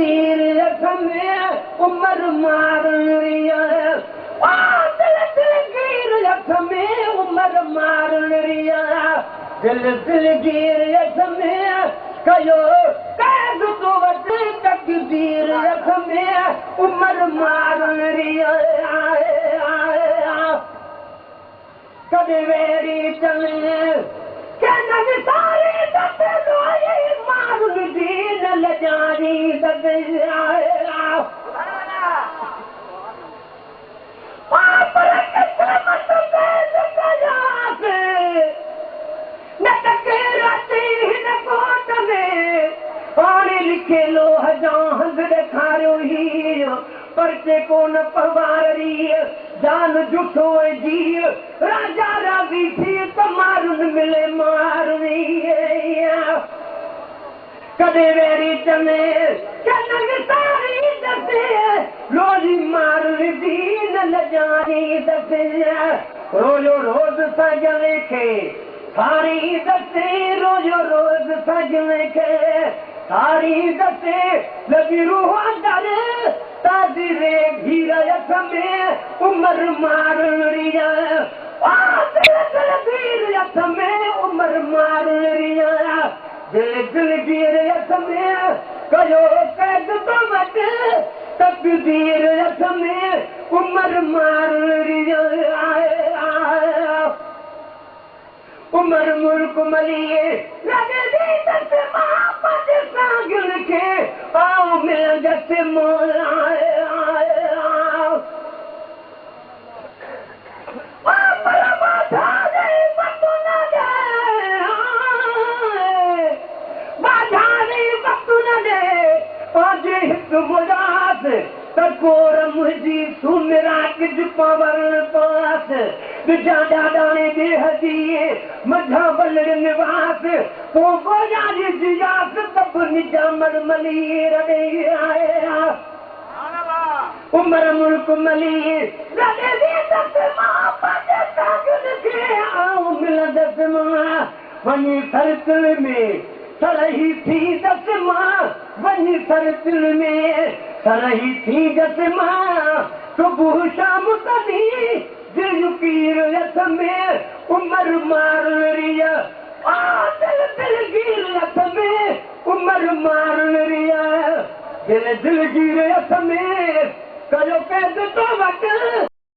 तकदीर हथ में उमर मारणी दिल दिलगीर हथ में उमर मारणी दिल दिलगीर हथ में कयो कैद तो वटि तकदीर हथ में उमर मारणी कॾहिं वेरी चले लिखे लोह जां ॾेखारियो ही परचे कोन पवारी जान झूठो जी राजा राज़ी थी त मारुनि मिले मारवी कॾहिं वेरी चले सारी दसे रोज़ी मारुनि दी न लॼाणी दसे रोज़ो रोज़ सजण खे सारी दसे रोज़ो रोज़ सजण खे सारी दसे लॻी रूह अंदरि ताज़िरे घीर हथ में उमर मारणी दिल दिलगीर हथ में उमर मारणी दिल दिलगीर हथ में कयो कैद तो वटि तकदीर हथ में उमर मारणी उमर मुल्क मलिए खे आओ मिलंदसि मुराद तकोर मुंहिंजी सुमिरा किज पावर पास विझां ॾाॾाणे ॾेह जी मझां बलड़ निवास पोइ गोजारी जियास तब निजामर मलीर ॾे आया उमर मुल्क मलीर मिलंदसि मां वञी सर्किल में सरही थींदसि मां वञी सर्किल में सरही थींदसि मां सुबुह शाम तॾहिं दिल पीर हथ में उमर मारणी दिल दिलगीर हथ में उमर मारणी दिल दिलगीर हथ में कयो कैद तो वटि।